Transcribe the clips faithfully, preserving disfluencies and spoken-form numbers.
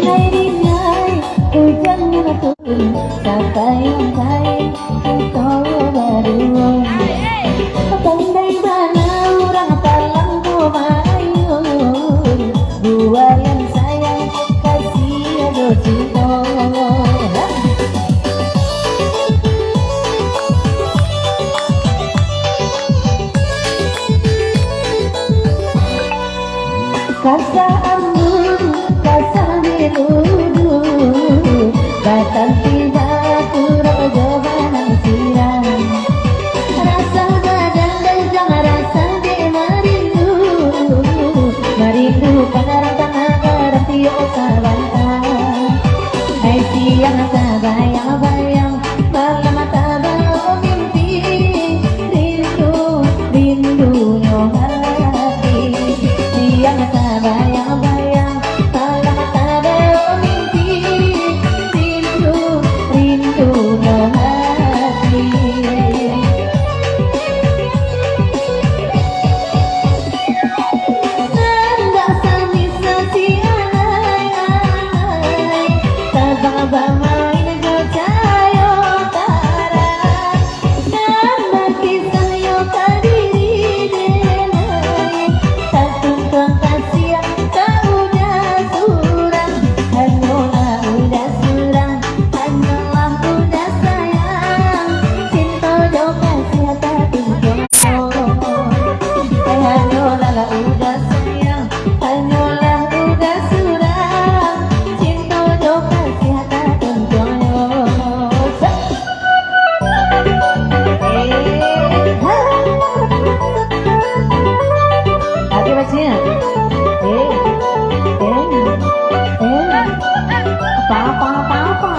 Rinai-rinai, ujan nan turun, satayang-tayang kito baduo. Pandai bana urang talang ko maayun, buah nan sayang, kasih ado cinto. Kasah ambun, kasah dirudu, batanti bakurap jo banang sirang. Rasa badan danjang, rasa dek marindu, marindukan rantang agar tiok sabanta. Ai siang tabayang-bayang, malam tabao mimpi, rindu, rindunyo hati. Siang tabayang-bayang, malam tabao mimpi, rindu, rindunyo hati. Nan dak sami sasi alai-alai, tabang bamain jo cahayo tarang. Nan bakisah yo ka diri denai, tatuntuang kasiah ka uda surang. Hanyolah uda surang, hanyolah uda sayang, cinto jo kasiah tatuntuang. Hanyolah uda sayang, hanyolah uda surang, cinto jo kasiah tatuntuang. Eh, ha. Ado bacanya. Eh, eh, eh. Apa, apa, apa, apa?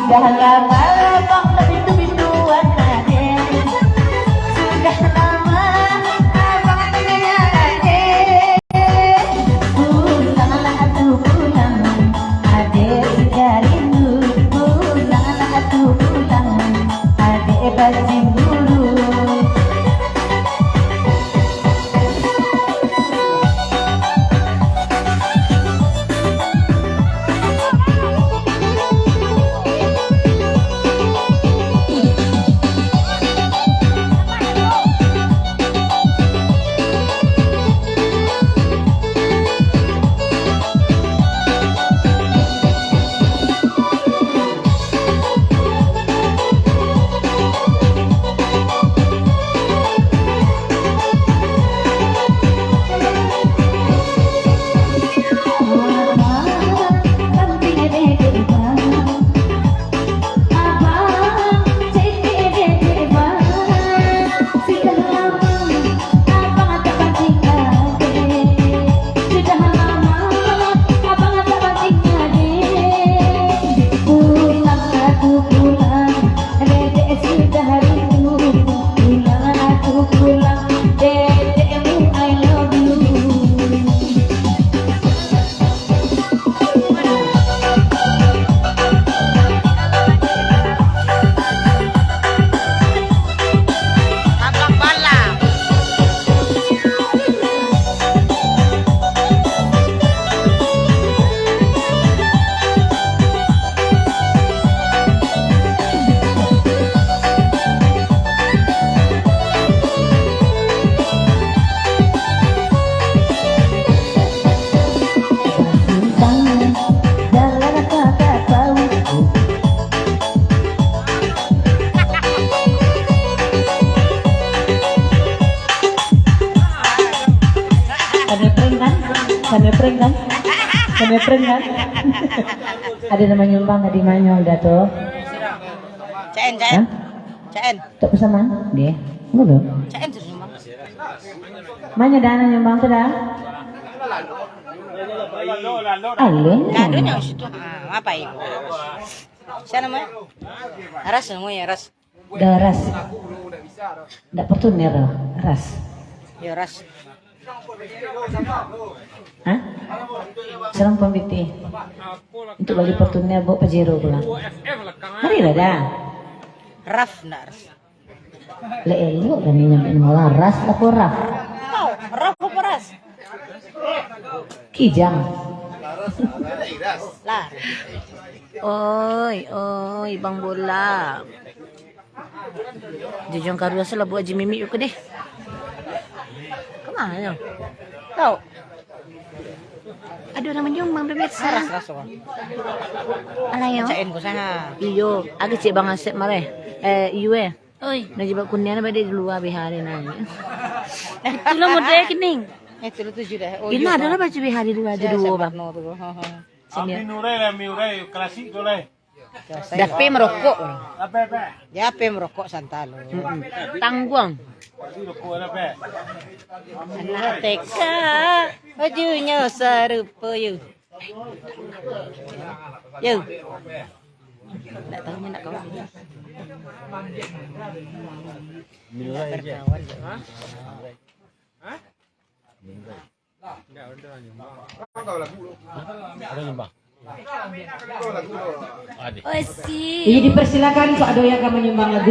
Sudah lama abang tak pintu-pintuan adek. Sudah lama abang tak pintuan adek. Pulanglah atuh pulang, adek sudah rindu. Pulanglah atuh pulang, adek bacemburu. Abang, cek dek, dek, dek, bang. Sudah lama abang tak pancing adek. Sudah lama abang tak pancing adek. Pulang atuh pulang, dedek sudah rindu. Pulang atuh pulang, dedekmu I love you. Kami prank kan? Kami prank kan? Kami prank kan? Ada nama nyumbang tadi, manyumbang dah tu. Caen, caen. Hah? Caen. Tak pesan mana? Dia. Belum. Caen tu nyumbang. Mana dana nyumbang tu dah? Alun. Kadonyo situ. Ha, apa ibu? Siapa namanya? Ras namanya, Ras. Dah Ras. Ndak Fortuner dah, Ras. Yo, Ras. Hah? Salam Pambiti. Untuk bali Fortuner, bawa Pajero pulang. Marilah dah. Raf ndak, Ras? Lah elok lah ni nyampe nama lah. Ras apa Raf? Tahu, Raf apa Ras? Kijang. Lah. Oi, oi, Bang Bola. Jujung karuas lah buat Haji Mimik tu deh. Kemana? Tahu. Ada orang menyumbang pemirsa. Ras, Ras, Ras. Alah, yo. Cain ku saha. Iyo, agak cek Bang Asep marah. Eh, iyo, eh. Oi. Nah, jebak kunian apa dia di luar bihari nanya. Itulah model kini. Eh, tu tujuh dah. Oh, Ina iyo, adalah Bang. Baju bihari dua aja Siap, dua, siap, Bang. No, tu. Ha, ha. Sini. Ami nurai lah, ami urai klasik tu lah. Dape merokok. Apa, apa? Dape merokok santai lo. Mm-mm. Tangguang. Tapi rokok ada, apa? Anak T K, bajunyo sarupo yo. Yo. Ndak tahu, ndak kawan. Minum aja. Berkawan. Hah? Ada nyumbang. Jadi dipersilakan, kok ada yang akan menyumbang lagu.